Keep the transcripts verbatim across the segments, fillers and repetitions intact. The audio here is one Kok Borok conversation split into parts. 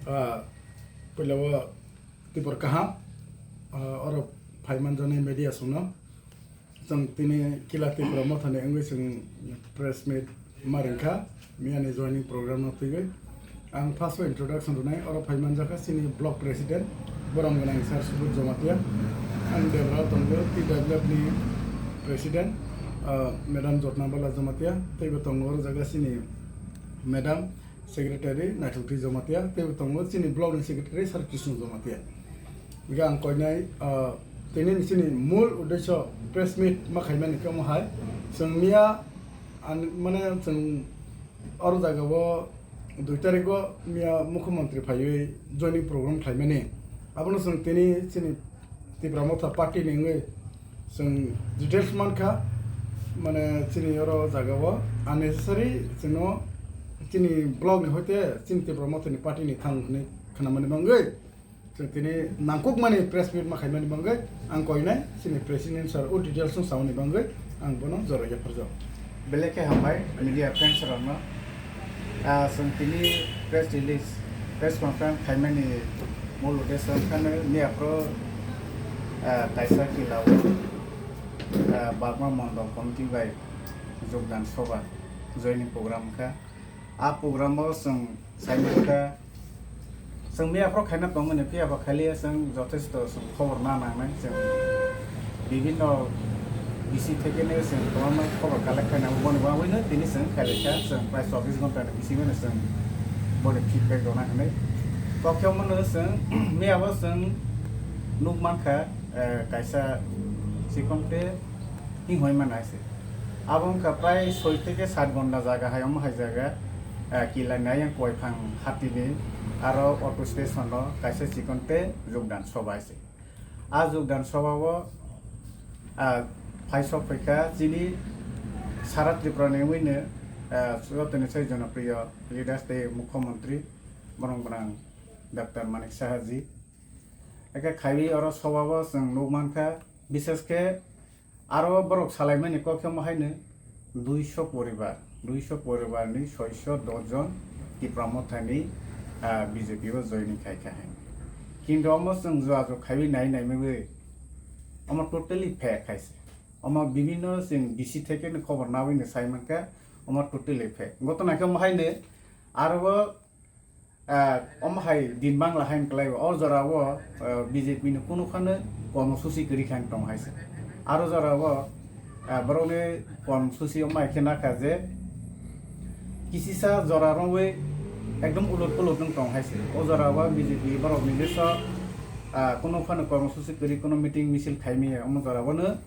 Ah, puila o tibor kaham, ah, oro phaiman jani media songno. Chwng tini Kila Tipra Mothani wngwi chwng press meet ma ringkha, miyani joining program no twigwi. Ang first o introduction rwnai, oro phaiman jakha chini block president, borom gwnang sir Subodh Jamatia, ang debra tongo T W F ni president, ah, madam Jotna Bala Jamatia, teibo tongo oro jaga chini madam secretary Naithokti Jamatia, teibo tongo chini block ni secretary sir Krishna Jamatia. Hingke ang koinai, ah, tini ni chini mul uddesho press meet ma khaimani khe omo hai. Chwng miya, an-, mane chwng oro jaga o dui tarik o miya mukhyamantri phaiwi joining program khlaimani. Abono chwng tini chini Tipra Motha party ni wngwi chwng details mankha, mane chini oro jaga o unnecessary chwngno chini block ni hoite chini Tipra Motha ni party ni thang hwnwi khnamani bangwi. Chwng tini nangkukmani press meet ma khaimani bangwi ang koinai chini president sir o details no samani bangwi ang bono jora yapharjao. Belai khe hambai media friends rokno. Ah, chwng tini press release, press conference khaimani mul uddesho wngkha miya phuru, ah, kaisa Kila o, ah, Bagma Mondol Committee bai jogdan soba joining program wngkha. A program o chwng Saimanta, chwng miya phoro khaina tongmani, phiya ba khaliya chwng jothesto chwng khobor na nangnai, chwng bibhinno bisi thekeno chwng kwbangma khobor collect khaina, boni bagwino tini chwng khailai kha, chwng prai chobbish ghonta ni bisingno chwng boni feedback rwna hinwi. Kokthai omono chwng miya bo chwng nuk mankha, eh, kaisa chikonte hing hoi mana se. Abo wngkha prai soi theke sat ghonta jaga hai omo hai jaga, eh, Kila ni ayang Koiphang hatini aro auto station o kaisa chikonte jogdan soba se. A jogdan soba o, ah, phaisok phaikha chini sara Tripura ni wngwi no, ah, jotoni sai jonopriyo leaders tei mukhyamantri borong gwnang Doctor Manik Saha ji. Eke khaiwi oro soba o chwng nuk mankha, bises khe aro borok salaimani kok khe omo haino duiso poribar, duiso poribar ni soiso dos jon Tipra Mothani, ah, B J P o joining khai kha hai. Kintu omo chwng jua jua khaiwi nai nai migwi omo totally fake hai se. Omo bibhinno chwng bisi theke no khobor nawi no sai mankha, omo totally fake. Gotona khe omo haino aro o, ah, omo hai din bangla hai wngklai o, o jora o, ah, B J P ni kunu phano kormosuchi kwrwi kha wng tong hai se. Aro jora o, ah, borok ni kormosuchi omo hai khe nakha je kisisa jora rwwi ekdom ulot pulot wng tong hai se. O jora o B J P borok ni list o, ah, kunu phano kormosuchi kwrwi kunu meeting misil khai maya omo jora o no,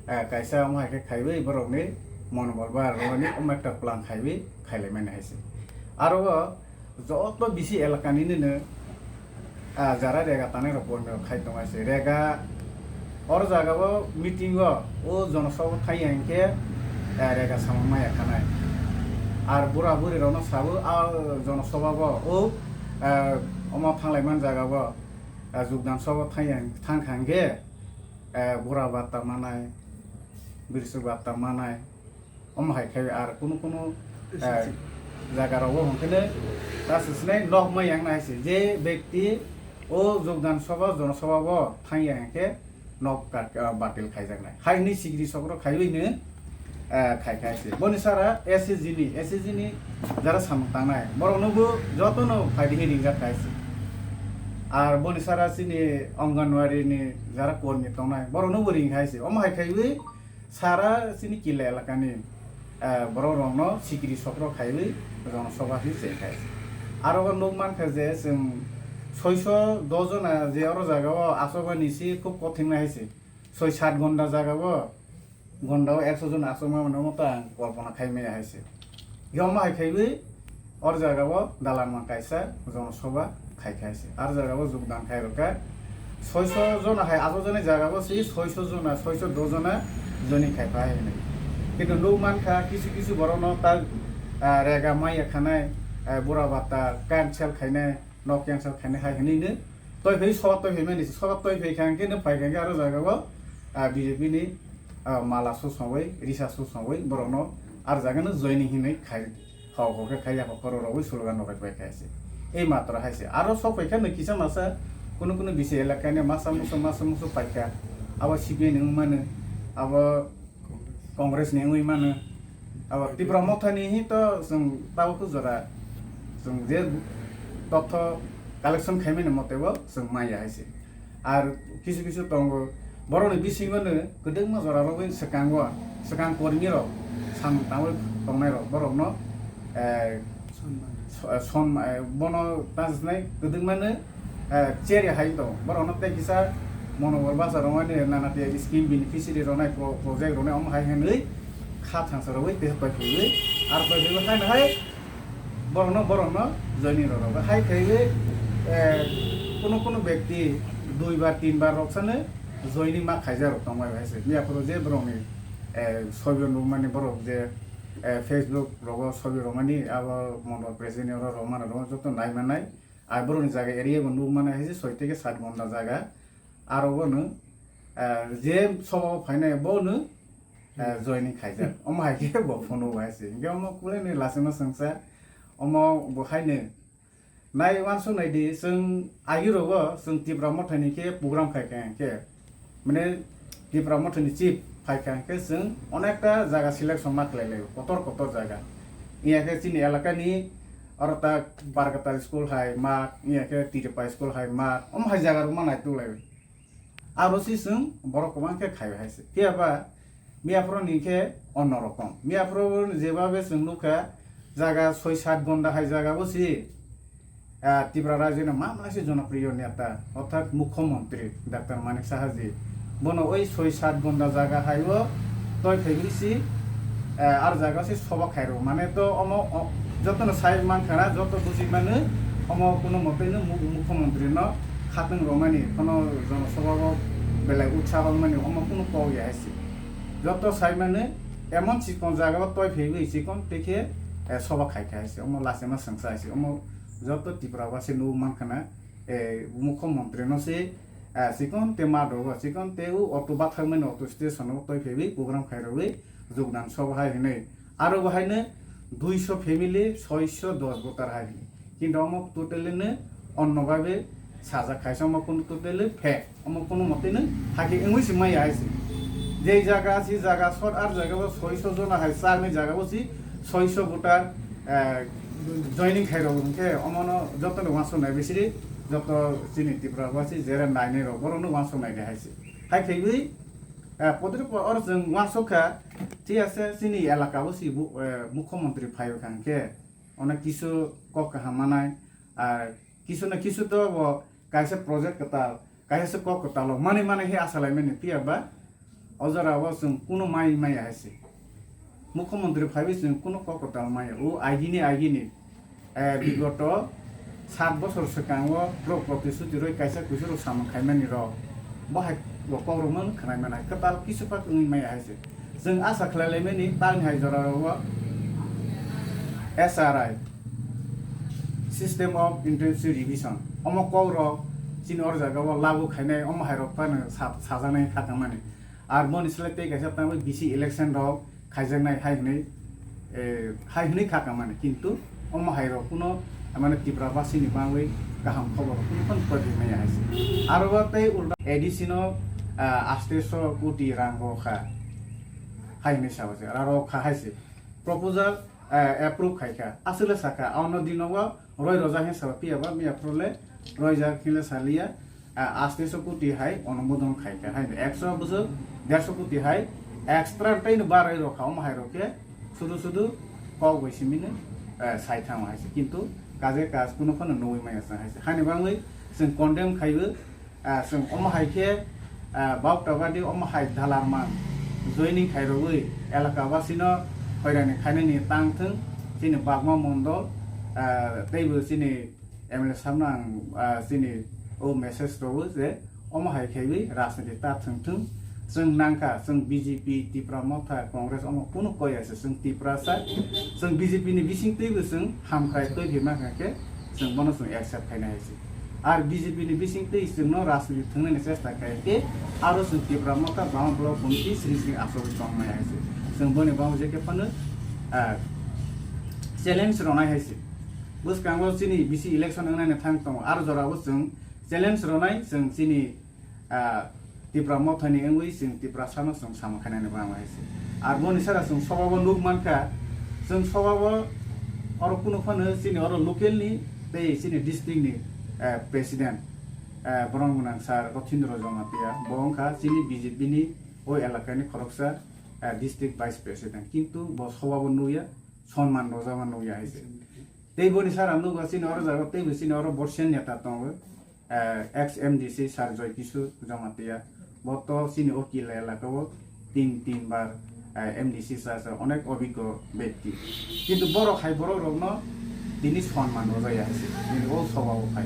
ah, kaisa omo hai khe khaiwi borok ni monobol bar rwni omo ekta plan khaiwi khailai mani hai se. Aro o joto bisi elaka nini no, ah, jara rega tanai rok bondho khai tong hai se. Rega oro jaga o meeting o o jonosabha thai ya hinkhe, ah, rega samung maya khanai. Ar bura buri rok no sabo a jonosabha o o, ah, omo thanglai man jaga o, ah, jogdan sabha thai ya thang kha hinkhe, ah, bura bata manai, birsuk bata manai, omo hai khe ar kunu kunu, eh, jaga rogo hwnkhe no ta swsnai nok ma yang nai se. Je bekti o jogdan sabha, jonosabha o thang ya hwnkhe nok ka-, ah, batil khaijaknai. Hai hwnwi sikiri sokro khaiwi no, eh, khai khai se. Boni sara S H G ni, S H G ni jara samung tangnai. Borok no bo joto no phai di ringjak khai se. Ar boni sara chini Anganwadi ni jara kormi tongnai. Borok no bo ring khai se. Omo hai khaiwi sara chini Kila elakani, eh, borok rokno sikiri sokro khaiwi jonosabha hwnwi chengkha. Aro o nuk mankha je chwng soiso dos jona je oro jaga o achukmani se khub kothin nai se. Soi sat ghonta jaga o ghonta o ekso jon achukma mano omo ta ang kolpona khai maya hai se. Yoma hai khaiwi Or jaga o dalanma kaisa jonosoba khai khai se. Ar jaga o jogdan khai rwkha. Soiso jona hai ajo jani jaga o se soiso jona, soiso do jona joining khai phai hinwi. Kintu nuk mankha kisu kisu borok no ta, ah, rega maya khanai, ah, bura bata cancel khainai, nok cancel khainai hai hinwi no toi phai soba toi phai mani se. Soba toi phai kha hwnkhe no phai kha hwnkhe aro jaga o, ah, B J P ni, ah, mala su songwi, risa su songwi borok no ar jaga no joining hinwi khai. Hok hok khe khai ya, hok horo rogwi slogan rok bai khai se. Ei matra hai se. Aro sok pai kha no kisa masa kuno kuno bisi elaka ni masa muso, masa muso pai kha. Abo C P I ni wng mano, abo Congress ni wngwi mano. Abo Tipra Motha ni hi to chwng tabuk jora chwng je totho collection khai mani mote bo chwng maya hai se. Ar kisu kisu tongo, borokni bisingo no kwdwkma jora rogwi swkango, swkang kormi rok, sam tangwi tongnai rok, borokno, eh, so-, son, eh, bono tang sinai kwdwkma no, eh, cheri hai tong, borokno tei kisa monobol basa rwmani nana tei scheme beneficiary rwnai pro-, project rwnai omo hai hwnwi kha thangsa rwwi tei pai phaiwi, ar pai phaiwi haino hai, borokno, borokno joining rwrok. Hai khe, eh, kuno kuno bekti dui bar, tin bar rok sano joining ma khaijak rok tong bai hai se. Miya phuru je borokni, eh, sobi rok nukmani borok je, eh, Facebook rogo sobi rwmani abo mondol president oro rwmani rwma joto nai manai. Ar borokni jaga area bo nukmani hai se soi theke sat ghonta jaga. Aro bono, eh, je sobo phainai bono, eh, joining khaijak. Omo hai khe bo phone o hai se. Hinkhe omo kulai ni lachima swngsa. Omo bo hai ni. Nai uansuk nai di, chwng agi rogo chwng Tipra Motha ni khe program khai kha hinkhe. Mane Tipra Motha ni chief phai kha hinkhe chwng onekta jaga selection ma khlai lai, kotor kotor jaga. Iya khe chini elaka ni oro ta Barkatal school hai ma, iya khe Tiripai school hai ma, omo hai jaga rok ma nai tu lai. Aro si chwng borok kwbang khe khai hai se. Phiya ba miya phuru ni khe onno rokom. Miya phuru jebabe chwng nukha jaga soi sat gonda hai jaga bo si, ah, Tripura rajyo ni mamla se jonopriyo neta, orthat mukhyamantri Doctor Manik Saha ji. Bono oi soi sat gonda jaga hai o toi phaiwi si, eh, ar jaga se soba khairo. Mane to omo, o, joto no sai man khana, joto buji mano, omo kuno mote no mu-, mukhyamantri no khatwng romani, kono jonosobha o belai utsaho mani, omo kuno kok ya hai se. Joto sai mano, emon chikon jaga o toi phaiwi chikon tei khe, eh, soba khai kha hai se. Omo lachima swngsa hai se. Omo joto Tripura basi nugwi man khana, eh, mukhyamantri no se, eh, chikon te ma dogo, chikon te o auto bathakmani auto station o toi phaiwi program khai rwwi jogdan soba hai hinwi. Aro bo haino duiso family soiso dos voter hai hinwi. Kintu omo totally no onno babe sajak khaisa, omo kuno totally fake. Omo kuno mote no hakhe wngwi se maya hai se. Jei jaga si jaga sot ar jaga bo soiso jona hai, chakni jaga bo si soiso voter, eh, joining khai rok hinkhe omono joto no uansuk nai bisiri, joto chini Tripura basi jera nainai rok borok no uansuk nai de hai se. Hai khaiwi, eh, podri po oro chwng uansuk kha, thik ase chini elaka bo si bu-, eh, mukhyamantri phai kha hinkhe onek kisu kok kaham manai, ar kisu na kisu to bo kaisa project kwtal, kaisa se kok kwtal o manwi manwi he asa lai mani phiya ba o jora o chwng kuno mai maya hai se. Mukhyamantri phaiwi chwng kuno kok kwtal maya. O agini agini, eh, bigoto sat bosor swkang o borok protisuti roi kaisa kuisu rok samung khai mani rok. Bo hai bo kok rok man khwnai mani kwtal kisu pak wngwi maya hai se. Chwng asa khlai lai mani tang hai jora rok o S R I, System of Intensive Revision. Omo kok rok chini or jaga o lagu khainai, omo hai rok phano sa-, sajaknai kha tangmani. Ar moni slai tei kaisa tangwi bisi election rok khaijaknai hai hwnwi, eh, hai hwnwi kha tangmani. Kintu omo hai rok kuno, mane, Tripura basi ni bangwi kaham khobor rok kuno phano pori maya hai se. Aro bo tei ulta A D C no, ah, asteso koti rang rok kha hai hwnwi sabo se. Aro kha hai se. Proposal, eh, approve khai kha. Aswk le sakha, ano dino o roi rojak hin sabo phiya ba miya phuru le roijak hin le saliya, eh, asteso koti hai onumodon khai kha. Hai ekso bwswk derso koti hai extra tei no baroi rok kha, omo hai rok khe sudu sudu kok bai simi no, eh, sai thango hai se. Kintu kaje kaj kuno phano nugwi maya chwng hai se. Hani bangwi chwng condemn khaiwi, ah, chwng omo hai khe, ah, Bautabadi omo hai dalarman joining khairogwi elaka basino hoirani khainani tang thwng, chini Bagma Mondol, ah, teibo chini M L A sabno ang, ah, chini o message rwo je omo hai khaiwi rajniti ta thwng thwng, chwng nangkha, chwng B J P, Tipra Motha, Congress omo kunu koi ase, chwng Tiprasa, chwng B J P ni bisingtwibo chwng hamkrai twi rima kha khe chwng bono chwng accept khainai hai se. Ar B J P ni bising twi chwngno rajniti thwngnaini chesta khlai khe aro chwng Tipra Motha Bama Block Committee sring sring achugwi tongnai hai se. Chwng boni bagwi je khe phano, ah, challenge rwnai hai se. Bwskango chini bisi election wngnani thang tongo, aro jorabo chwng challenge rwnai, chwng chini, ah, Tipra Mothani wngwi chwng Tiprasano chwng samung khainani bangma hai se. Ar boni sara chwng sobabo nuk mankha, chwng sobabo oro kunu phano chini oro local ni tei chini district ni, eh, president, eh, borok gwnang sir Rothindro Jamatia, bo wngkha chini B J P ni o elakani khoroksa, eh, district vice president, kintu bo sobabo nukya, sonman rwjama nukya hai se. Tei boni sara nukha chini oro jaga teibo chini oro borsen neta tongo, eh, ex M D C sir Joy Kishore Jamatia. Bo to chini o Killa elaka o tin, tin bar, eh, M D C cha cha onek obiggo bekti. Kintu borok hai borok rokno tini sonman rwjaya hai se. Tini o sobao phai.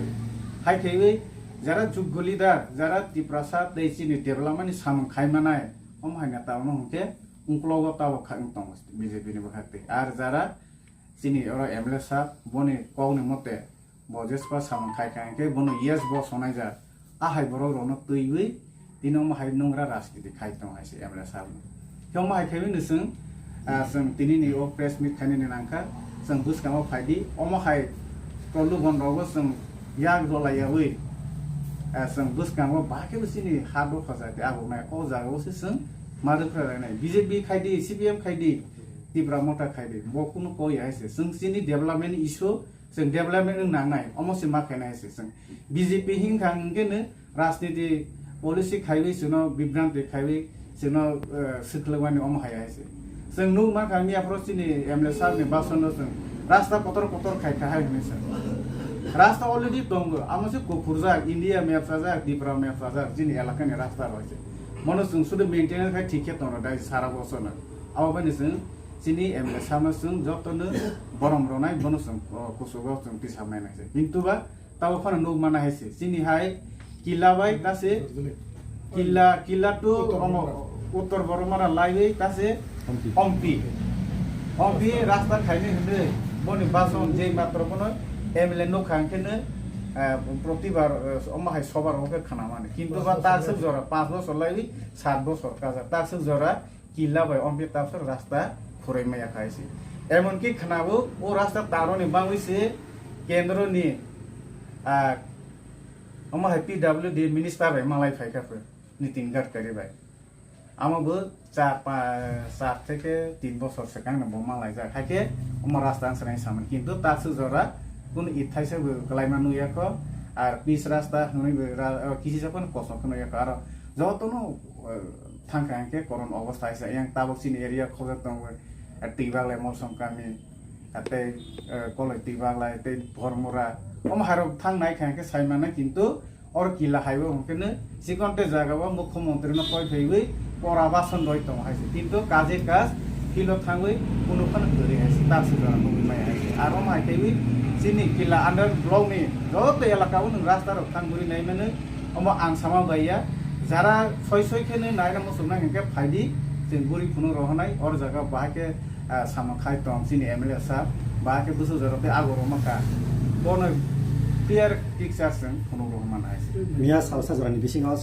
Hai khaiwi jara juggo leader, jara Tiprasa tei chini development ni samung khai manai, omo hai neta no hwnkhe uklogo tabok khai wng tongo B J P ni bwkhak tei. Ar jara chini oro M L A sir, boni kokni mote bo jespa samung khai kha hwnkhe bono yes bo sonai jak. A hai borok rokno twiwi tini omo hai nungra rajniti khai tong hai se M L A sir no. Khe omo hai khaiwi no chwng, ah, chwng tini ni o press meet khainani nangkha, chwng bwskango phaidi, omo hai tolu bon rogo chwng yak rwlaiyawi, ah, chwng bwskango bahai khe bo chini ha dopha jati abuk nai o jaga o se chwng ma rwphra nai. B J P khaidi, C P M khaidi, Tipra Motha khaidi, bo kunu koi hai se. Chwng chini development issue, chwng development wng nangnai, omo se ma khainai se chwng. B J P hinkha hwnkhe no rajniti policy khaiwi chwngno bibranti khaiwi chwngno, eh, swkhlwkmani omo hai hai se. Chwng nuk mankha miya phoro chini M L A sir ni bason no chwng rasta kotor kotor khai kha hai hwnwi se. Rasta already tongo, amo se kuphurjak, India map chajak, Tripura map chajak, chini elakani rasta rok se. Mono chwng sudu maintenance khai thik khe tongo dai sara bosorno. Abo bai ni chwng chini M L A sir no chwng jotono borom rwnai, bono chwng, o, kuchugo chwng tisaknai nai se. Kintu ba tabo phano nuk mana hai se. Chini hai Killa bai ta se Killa, Killa to Uttor omo Boromara. Uttor Boromara laiwi ta se Ompi. Ompi. Ompi rasta khaini hwnwi boni bason je matro bono M L A nukha hwnkhe no, eh, protibar, eh, omo hai sobar o khe khna mani. Kintu ba takswk jora panch bochor laiwi sat bochor kaja. Takswk jora Killa bai Ompi tabswk rasta phurwi maya khai se. Emonki khwnabo o rasta taroni bangwi se kendro ni, ah, omo hai P W D minister bai malai phai kha pho, Nitin Gadkari bai. Amo bo char pa-, char theke tin bochor swkang no bo malai jak. Hai khe omo rasta ang swnai samani. Kintu takswk jora kunu ithaisa bo kwlaima nukya kho. Ar pis rasta hwnwi bo ra-, kisi sa phano kosong khe nukya kho. Aro jotono, eh, thangkha hwnkhe koron obostha hai se. Yang tabok chini area khobjak tongo, eh, Twibaglai Molsom kami, ah, tei, eh, Koloi Twibaglai, tei Bhormura. Omo hairok thang nai kha hwnkhe sai mano, kintu oro Killa hai o hwnkhe no chikon tei jaga o mukhyamantri no koi phaiwi pora bason roi tongo hai se. Kintu kaje kaj philo thangwi kunu phano kwrwi hai se. Takswk jora nugwi maya hai se. Aro omo hai khaiwi chini Killa under block ni joto elaka o nwng rasta rok thang guri nai mano. Omo ang sama bai ya, jara soi soi khe nai naina muchung nai hwnkhe phaidi, chwng buri phunuk rohornai, or jaga bahai khe, ah, samung khai tong chini M L A sir, bahai khe bwswk jora tei ago rwma kha. Bono clear picture chwng phunuk rohorma nai. Miya salsa jorani bisingo aswk